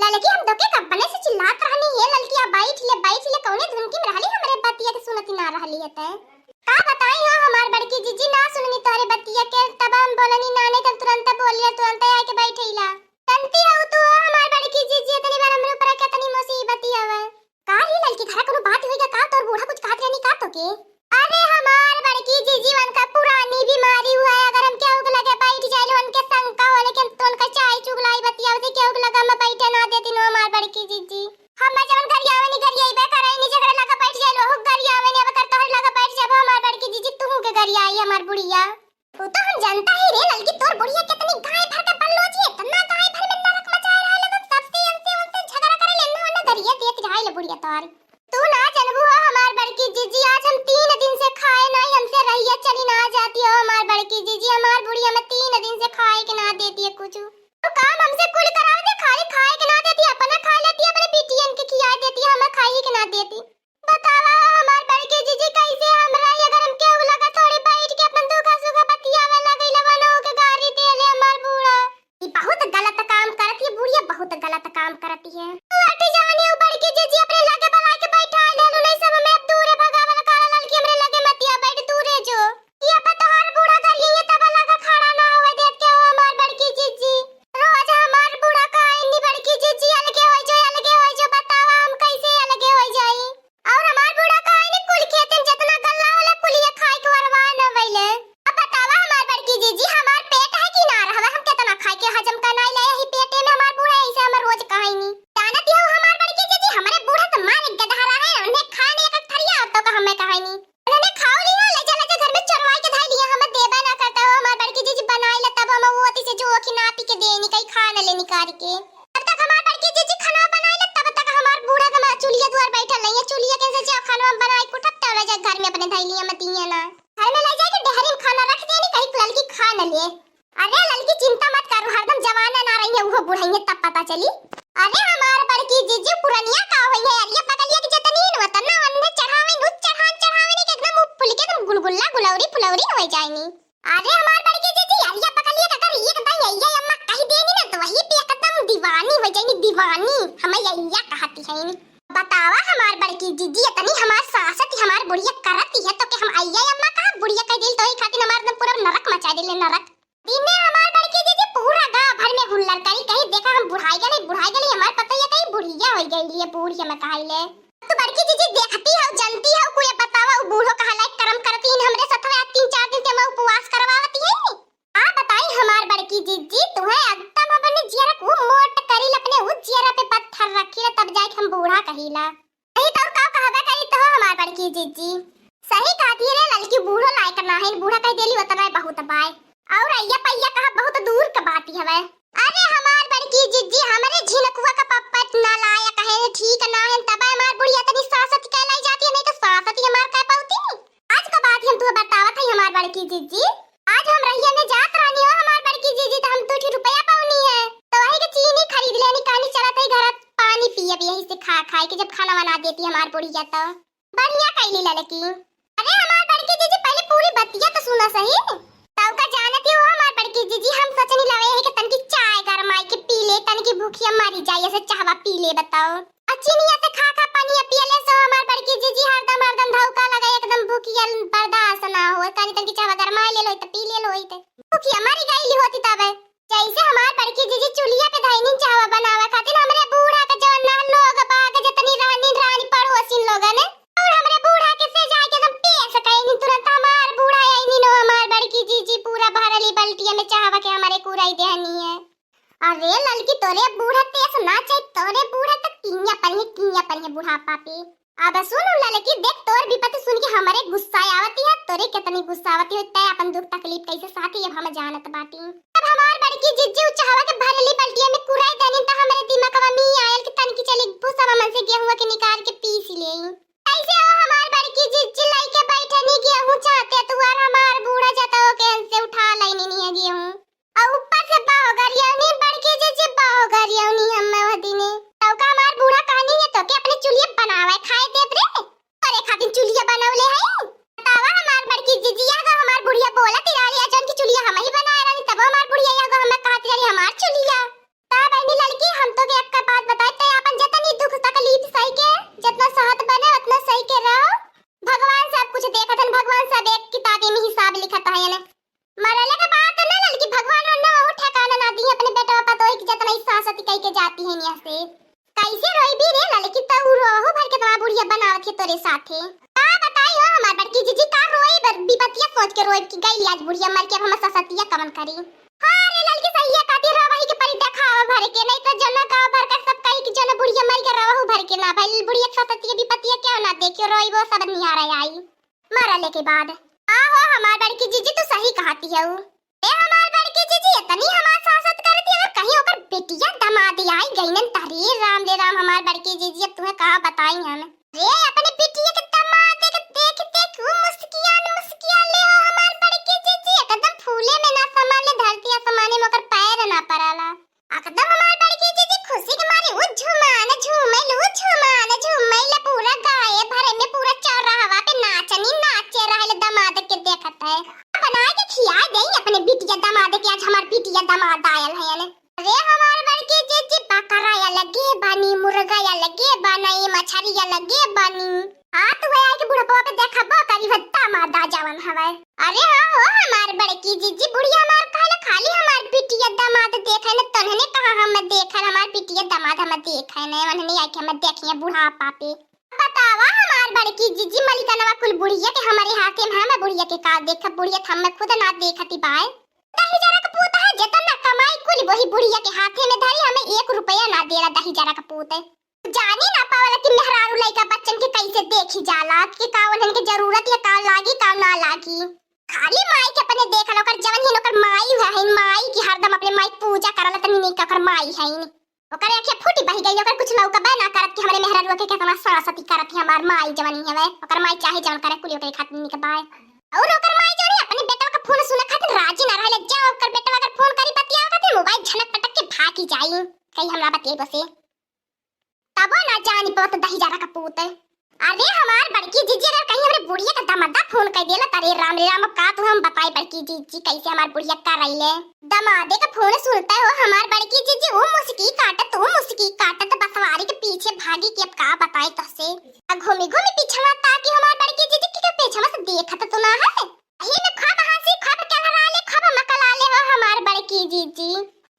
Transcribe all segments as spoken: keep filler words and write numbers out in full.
ललकी, हम तोके कब्बने से चिल्लात रहनी, "हे ललकी, आ बैठ ले, बैठ ले, कौने धुनकी में रहली, हमरे बतिया के सुनती ना रहली है तै।" का बताई हो हमार बड़की जीजी, ना सुननी तोहरे बतिया के, तब हम बोलनी ना, नहीं तब तुरंत बोलिया, तुरंत आके बैठेला। जानती हो तू हो हमार बड़की जीजी, इतनी बार हमरे ऊपर केतनी मुसीबती हवे। का रे ललकी, घरा कोनो बात होई का? तोर बूढ़ा कुछ कहत रहनी का तोके? अरे हमार बड़की जीजी, उनका पुरानी बीमारी हुआ है, अगर हम केहू के लगे बैठ जाइल, उनके शंका होले कि हम तो उनका चाय चुगलाई बतियावत है, केहू के लगे हम बैठे ना देती नो हमार बड़की जीजी। हम जवन गरियावनी गरियाइबे करैनी, जेकरे लगे बैठ जाइल, ओहू गरियावनी, अब कर तोहरे लगे बैठ जाबो हमार बड़की जीजी, तुहू के गरियाई हमार बुढ़िया। वो तो हम जानता ही रे ललकी, तोर बुढ़िया कितनी गाय भर के बल्लोजी, इतना गाय भर में नरक मचाए रहले, तो सबसे इनसे उनसे झगड़ा करे ले, ना, ना गरिया देत जाए ले बुढ़िया तोर। तू ना जनबू हो हमार बड़की जीजी, आज हम तीन दिन से खाए नाही, हमसे रहिया चली ना जाती हो हमार बड़की जीजी, हमार बुढ़िया में तीन दिन से खाए के ना देती है कुछ। तो काम हमसे कुल करावे दे, खाली खाए के ना देती, अपना खा लेती, अपने बिटियन के खिया देती, हमें खाई के ना देती। बतावा हमार बड़की जीजी, कैसे हम रही, अगर हम केहू लगा थोड़ी बैठ के अपन दुखा सुखा बतियावे लगइला, वनो के गारी देले हमार बूढ़ा। ई बहुत गलत काम करत है बुढ़िया, बहुत गलत काम करत है। तू हटी जवनी उ बड़की जीजी अपने लगे बुला के बैठा ले लो, नहीं सब में अब दूर है, भगावल काला ललकी हमरे लगे मतिया बैठ दूरे जो। ये अब तोहार बूढ़ा गरिया तब लगा खड़ा ना होवे देत के हो हमार बड़की जीजी। रोज हमार बूढ़ा कहाइनी बड़की जीजी अलगे हो जो, अलगे हो जो, बतावा हम कैसे अलगे हो जाई। और हमार बूढ़ा कहाइनी कुल खेतन जितना गल्ला होला कुलिया खाए के वरवा न भइले। अब बतावा हमार बड़की जीजी, हमार पेट है कि ना रहवे, हम कितना खाए के हजम करना ले यही पेटे में हमार बूढ़ा ऐसे हमार रोज कहाइनी। जानत हो हमार बड़की जीजी, हमरे बूढ़ा तो मार एक गदहा रहे, उन्हें खाने एक थरिया और तो का हमें कहाइनी। उन्होंने खाओ लिया, ले जा, ले जा, घर में चरवाई के धाई लिया, हमें देबा ना करता हो, हमार बड़की जीजी बनाई ले, तब हम वो अति से जो ओखी नापी के देनी, कहीं खा न ले निकाल के। तब तक हमार बड़की जीजी खाना बनाई ले, तब तक हमार बूढ़ा के हमार चूल्हे दुआर बैठल नहीं है, चूल्हे के से जा खाना बनाई के उठब, तब ले जा घर में अपने धाई लिया, मत दिए ना। घर में ले जाके डेहरी में खाना रख देनी, कहीं ललकी खा न ले। अरे ललकी चिंता मत करू, हरदम जवाना ना रही है, वो बुढ़ाई है तब पता चली। अरे हमार बड़की जीजी पुरनिया का होई है, अरिया पकलिया के जतनी न वतना अन्ने चढ़ावे, नु चढ़ान चढ़ावे नी के एकदम मुंह फुल के एकदम गुलगुल्ला गुलौरी फुलौरी हो जाएनी। अरे हमार बड़की जीजी, अरिया पकलिया का अगर एक दाई अइया अम्मा कही देनी ना तो वही पे एकदम दीवानी हो जाएनी, दीवानी। हमें अइया कहती है नी। बतावा हमार बड़की जीजी, इतनी हमार सासत हमार बुढ़िया करती है तो के हम अइया अम्मा कहा बुढ़िया कह दिल तो ही खातिर हमार एकदम पूरा नरक मचा दिले, नरक। दिने हमार बड़की जीजी पूरा गांव भर में हुल्लड़ करी, कही देखा हम बुढ़ाई गए, बुढ़ाई गए, हमार पतोहिया कही बुढ़िया हो गई लिए, बूढ़िया में कहाई ले। तू बड़की जीजी देखती हो, जानती हो, कोई बतावा, उ बूढ़ो कहा लायक करम करती है, हमरे सथवा तीन चार दिन से हम उपवास करवावती है। आ बताई हमार बड़की जीजी, तुम्हें एकदम अपने जियरा को मोट करी, अपने उ जियरा पे पत्थर रखी ले, तब जाके हम बूढ़ा कहीला। सही तो का कहबे करी तो हमार बड़की जीजी। सही कहती रे ललकी, बूढ़ो लायक ना है, बूढ़ा कह देली उतना ही बहुत बाय। और अइया पइया कहा बहुत दूर का बात ही हवे। अरे हमार बड़की जीजी, हमरे झिनकुआ का पप्पा ना लायक है, ठीक ना है, तब हमार बुढ़िया तनी सासत कहलाई जाती है, नहीं तो सासत ही हमार कह पाती। आज का बात हम तुम्हें बतावत है हमार बड़की जीजी। आज हम रहिया में जात रहनी हो हमार बड़की जीजी, तो हम दो ठो रुपया पौनी है, तो वही के चीनी खरीद लेनी, कहनी चलत है घर पानी पियब यही से खा खाए के, जब खाना बना देती हमार बुढ़िया तो। बढ़िया कैली ललकी। अरे हमार बड़की जीजी, पहले पूरी बतिया तो सुना सही। तब का जानत ही हो हमार बड़की जीजी, हम सोचनी लावे है कि तनकी चाय गरमाई के पी ले, तनकी भूखिया मरी जाए, ऐसे चाहवा पी ले, बताओ। आ चीनिया से खा खा पानी पियले सो हमार बड़की जीजी हरदम हरदम धौका लगे, एकदम भूखिया बर्दाश्त ना हो, कहनी तनकी चाहवा गरमाई ले लो, तो पी ले लो, तो भूखिया मरी गई होती तबे। जैसे हमार बड़की जीजी चूल्हिया पे धइनी चाहवा बनावे खातिर, हमरे बूढ़ा के जवन ना लोग बाग जतनी रहनी रानी पड़ोसिन लोगन, और हमरे बूढ़ा के से जाके एकदम पेश कइनी। तुरंत हमार बूढ़ा आइनी नो, हमार बड़की जीजी पूरा भरली बल्टिया में चाहवा के हमरे कुराई देहनी है। अरे ललकी, तोरे बूढ़ा तेस ना चाही, तोरे बूढ़ा तक किया पड़ी है, किया पड़ी है बुढ़ापा पे। अब सुन ललकी, देख तोर विपत सुन के हमरे गुस्सा आवती है, तोरे कितनी गुस्सा आवती है, तै अपन दुख तकलीफ कैसे सहती, अब हम जानत बाटी। अब हमार बड़की जिज्जी उ चाहवा के भरली बल्टिया में कुराई देनी त हमरे दिमागवा में आयल कि तनकी चली भूसा मन से गेहूं के निकाल के पीस लेई। कैसे हो हमार बड़की जिज्जी, लइके बैठनी गेहूं चाहते तू और हमार बूढ़ा जाता हो के हमसे उठा लेनी नहीं है गेहूं। और ऊपर से बाहो गरियौनी, बड़की जीजी बाहो गरियौनी हम्मे वह दिने। तौका हमार बूढ़ा कहनी है तो के अपने चुलिया बनावे खाए देत रे। अरे खातिर चुलिया बनौले है। बतावा हमार बड़की जीजी, या गो हमार बुढ़िया बोलत रहली, अजन की चुलिया हम ही बनाए रहनी, तब हमार बुढ़िया या गो हमें कहत रहली हमार चुलिया। ता बहनी ललकी, हम तो के एक बात बता जाती है यहाँ से। कैसे रोइबी रे ललकी, त उ रोहू भर के तोरा बुढ़िया बनावत है तोरे साथे। का बताई हो हमार बड़की जीजी, का रोई बर-, बिपतिया सोच के रोई कि गई आज बुढ़िया मर के, अब हम ससतिया कवन करी। हाँ रे ललकी, सहिया कहती, रोवही के परी देखावा भर के, नहीं तो जना गाँव भर का सब कही कि जना बुढ़िया मर के रोहू भर के ना भइल, बुढ़िया के ससतिया बिपतिया क्यों ना देखियो, रोई वो सब निहारे आई मरले के बाद। आहो हमार बड़की जीजी, तू सही कहती हऊ। ए हमार बड़की जीजी, इतनी हमार सासत करती, अगर कहीं ओकर बिटिया दमाद आई गई न, तहरे राम रे राम, हमार बड़की जीजी, अब तुम्हें का बताई हम। रे अपने बिटिया के दमाद के देख देख उ मुस्कियान मुस्किया ले हो हमार बड़की जीजी, एकदम फूले में ना समाले, धरती आसमाने में ओकर पैर ना पड़ाला। एकदम हमार बड़की जीजी खुशी के मारे उ झुमान झूमैल, उ झुमान झूमैल, पूरा गाँवे भरे में पूरा चौराहवा पे नाचनी नाचे रहल दमाद के देखत है। बनाए के खिया देई अपने बिटिया दमाद के, आज हमार बिटिया दमाद आयल है ने। अरे हमार बड़की जीजी, बकरा अलगे बानी, मुर्गा अलगे बानी, मछरी अलगे बानी। हाँ, तू है आके बुढ़पवा पे देखबो करी, हो दमाद जवन हवे। अरे हाँ हो हमार बड़की जीजी, बुढ़िया हमार कहले खाली हमार बिटिया दमाद देखे न, तन्हने कहा हम देखे, हमार बिटिया दमाद हम देखे न, उन्हने आके हम देखिए बुढ़ापा पे। बतावा हमार बड़की जीजी, मलिकनवा कुल बुढ़िया के हमारे हाथे में, हम बुढ़िया के का देखब, बुढ़िया त हम खुद ना देखती बाय। दही जरा के पूत है, जितना कमाई कुल वही बुढ़िया के हाथे में धरी, हमें एक रुपया ना देला दही जरा के पूत। जानी ना पावला कि मेहरारू लइका बच्चन के कैसे देखी जाला, कि का उन्हन के जरूरत या का लागी, का ना लागी। खाली माई के अपने देखल, ओकर जवन ही ओकर माई है, माई की हरदम अपने माई के पूजा करल, तनी नीक ओकर माई है। ओकर आँखें फूटी बही गई, ओकर कुछ लौकबे ना करत कि हमरे मेहरारू के कितना सरस्वती करत है हमार माई जवन ही हवे। ओकर माई चाहे जवन करे, कुली ओकरे खातिर नीक बाय। और ओकर माई जवन है अपने बेटवा का फोन सुने खातिर राजी ना रहले, जा ओकर बेटवा अगर फोन करी बतियावे खातिर मोबाइल झनक पटक के भागी जाई, कहीं हमरा बतिये बसे। तबो ना जानी पवत दही जरा का पूत। अरे हमार बड़की जीजी, अगर कहीं हमरे बुढ़िया का दमादा फोन कर देला, त अरे राम रे राम, अब का तू हम बताई बड़की जीजी, कैसे हमार बुढ़िया का रही ले। दमादे का फोन सुनता हो हमार बड़की जीजी, वो मुस्की काटत, वो मुस्की काटत बसवारी के पीछे भागी कि अब का बताई तोहसे। आ घूमी घूमी पीछवा ताकी हमार बड़की जीजी कि के पीछवा से देखत तो ना है। यही में खूब हंसी, खूब केलहराले, खूब मकलाले हो हमार बड़की जीजी।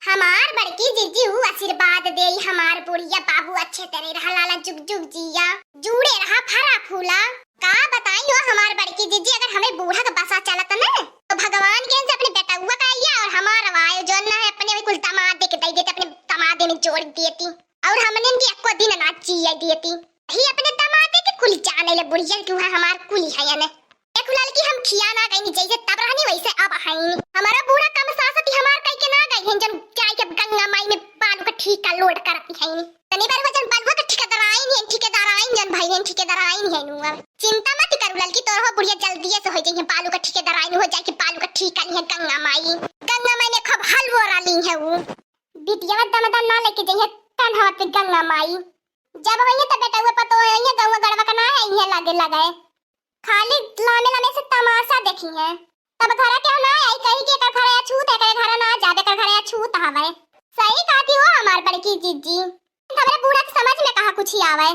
हमार बड़की जीजी ऊ आशीर्वाद देई, हमार बुढ़िया बाबू अच्छे तरह रहा, लाला जुग जुग जिया, जुड़े रहा, फरा फूला। का बताई हो हमार बड़की जीजी, अगर हमरे बूढ़ा के बसा चलत न, तो भगवान के से अपने बेटउआ का आइया और हमार वायो जौन ना है, अपने वही कुल दमादे के दे देते, अपने दमादे में जोड़ देती और हमने इनकी एको दिन ना जिए देती। ही अपने दमादे के कुल जाने ले बुढ़िया कि वह हमार कुली है या न। एक ललकी हम खिया ना गईनी, जैसे तब रहनी वैसे अब हईनी। हमारा बूढ़ा कम सासती हमार कह के ना गई हैं, जन जाई के गंगा माई में बालू का ठीका लोड करती हईनी। तनी बार वजन बालुआ का ठेकेदार आइन है, ठेकेदार आइन जन भाई हैं, ठेकेदार आइन है नु। अब चिंता मत करू ललकी, तोर हो बुढ़िया जल्दी से हो जाइए बालू का ठेकेदार आइन, हो जाए के बालू का ठीका ली है गंगा माई। गंगा माई ने खूब हलवो राली है वो। बिटिया दम दम ना लेके जाइए तन हवा पे गंगा माई। जब वही तो बेटा हुआ पतो है, ये गंगा गड़वा का ना है, ये लगे लगे। खाली लामे लामे से तमाशा देखी है। तब घर के ना आई कही कि एकर घर अछूत है, एकर घर ना जाबे, एकर घर अछूत हवे। सही कहती हो हमार बड़की जीजी। हमरे बूढ़ा के समझ में कहा कुछ ही आवे।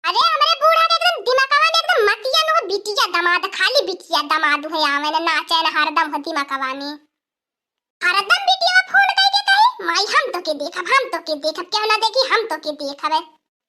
अरे हमरे बूढ़ा के एकदम दिमागवा में एकदम मतिया न हो, बिटिया दमाद, खाली बिटिया दमाद है आवे न, नाचे न हरदम हो दिमागवा में। हरदम बिटिया फोन कई के कही, "माई हम तो के देखब, हम तो के देखब, क्यों ना देखी, हम तो के देखब।"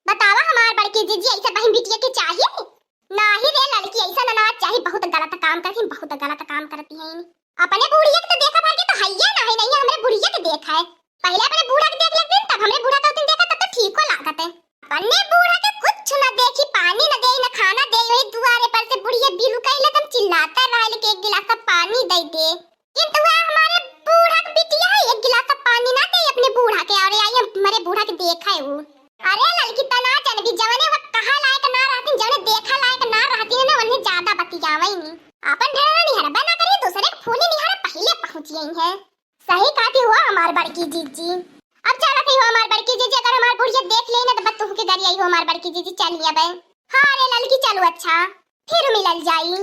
बतावा हमार बड़की जीजी, ऐसे बहिन बिटिया के चाहिए? नाही रे लड़की, ऐसा ना, ना चाहिए, बहुत गलत काम करती, बहुत गलत काम करती है। अपने बुढ़िया के तो देखा भर के तो हैया ना है, नहीं हमरे बुढ़िया के देखा है। पहले अपने बूढ़ा के देख लेते हैं, तब हमरे बूढ़ा के उतन देखा, तब तो ठीक हो लागत है। अपने बूढ़ा के कुछ ना देखी, पानी ना दे, ना खाना दे, वही दुआरे पर से बुढ़िया बिलू कह ले, तुम चिल्लाता रह, लेके एक गिलास का पानी दे दे। किंतु वह हमारे बूढ़ा के बिटिया है, एक गिलास का पानी ना दे अपने बूढ़ा के, और आई हमारे बूढ़ा के देखा है वो। अरे ललकी तना चन भी जवने वक्त कहा लायक ना रहती, जवने देखा लायक ना रहती है ना, उन्हें ज्यादा बतियावे ही नहीं। अपन ढेर निहरबा ना करी, दूसरे के फूली निहरा पहले पहुंच गई है। सही कहती हो हमार बड़की जीजी। अब चलत ही हो हमार बड़की जीजी, अगर हमार बुढ़िया देख ले ना तो बतुह के गरियाई हो हमार बड़की जीजी, चली अब। हाँ रे ललकी चलू, अच्छा फिर मिलल जाई।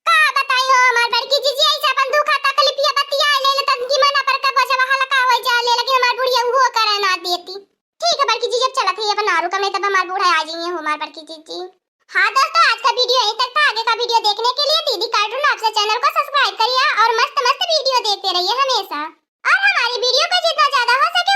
का बताई हो हमार बड़की जीजी, ऐसे अपन दुखा तकलीफिया बतिया ले ले तन की मना पर का बोझवा हल्का हो जा ले, लेकिन हमार बुढ़िया उहो करे ना देती। ठीक है बड़की जीजी, अब चलत ही अपन आरू कमरे तब हमार बूढ़ा आ जाइए हो हमार बड़की जीजी। हाँ दोस्तों, आज का वीडियो यहीं तक था। आगे का वीडियो देखने के लिए दीदी कार्टून आपसे चैनल को सब्सक्राइब करिए और मस्त मस्त वीडियो देखते रहिए हमेशा। और हमारी वीडियो को जितना ज्यादा हो सके